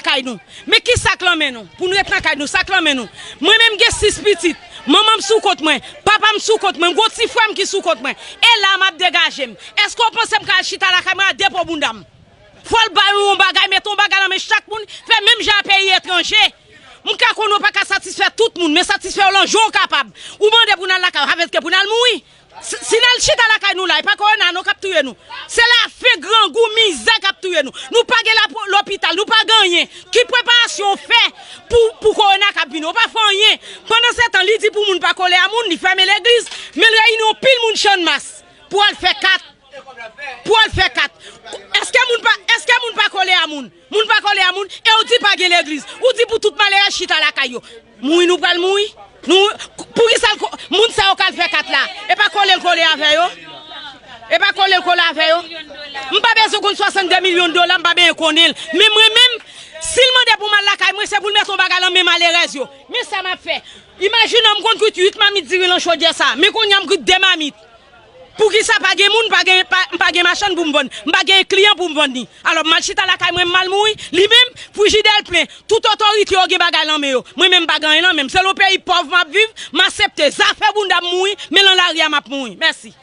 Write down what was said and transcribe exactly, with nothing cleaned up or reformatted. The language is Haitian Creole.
kay nou. Men ki sa k nan men nou? Pou n ret nan kay nou, sa k nan men nou? Mwen menm gen sis pitit. Manman m sou kont mwen, papa m sou kont mwen, m gon ti frè m ki sou kont mwen. E la m ap degaje m. Èske w panse m ka al chita lakay mwen a depo bounda m? Fò l ba nou yon bagay, mete yon bagay nan men chak moun, fè menm jan a peyi etranje. M ka konnen w pa ka satisfè tout moun, men satisfè yo nan jan w kapab. Ou mande pou n al lakay w, sa vle di ke pou n al mouri? Si, si n al chita lakay nou la, e pa kowona non k ap touye nou. Se lafen, grangou, mizè k ap touye nou. Nou pa gen lapo-, lopital, nou pa gen anyen. Ki preparasyon w fè pou, pou kowona k ap vini? Ou pa fè anyen. Pandansetan, li di pou moun pa kole a moun, li fèmen legliz, men l reyini yon pil moun Channmas pou al fè kat. Pou al fè kat. Èske moun pa, èske moun pa kole a moun? Moun pa kole a moun, e ou di pa gen legliz. Ou di pou tout malerèz chita lakay yo. Mouri nou pral mouri. Nou, poukisa l ko-, moun sa yo k al fè kat la? E pa kole l kole avè yo? E pa kole l kole avè yo? M pa bezwen konn swasannde milyon dola, m pa bezwen konnen l. Men mwen menm, si l mande pou m al lakay mwen, se pou l mete yon bagay nan men malerèz yo. Men sa m ap fè. Imajine w, m konn kwit uit mamit diri nan chodyè sa. Men kounye a m kwit de mamit. Poukisa pa gen moun, pa gen, pa, m pa gen machann pou m vann, m pa gen kliyan pou m vann li? Alò, m al chita lakay mwen, m al mouri? Li menm, frijidè l plen, tout otorite yo gen bagay nan men yo. Mwen menm, m pa gen anyen nan men m. Se yon peyi pòv m ap viv, m aksepte. Zafè bounda m mouri, men nan lari a m ap mouri. Mèsi.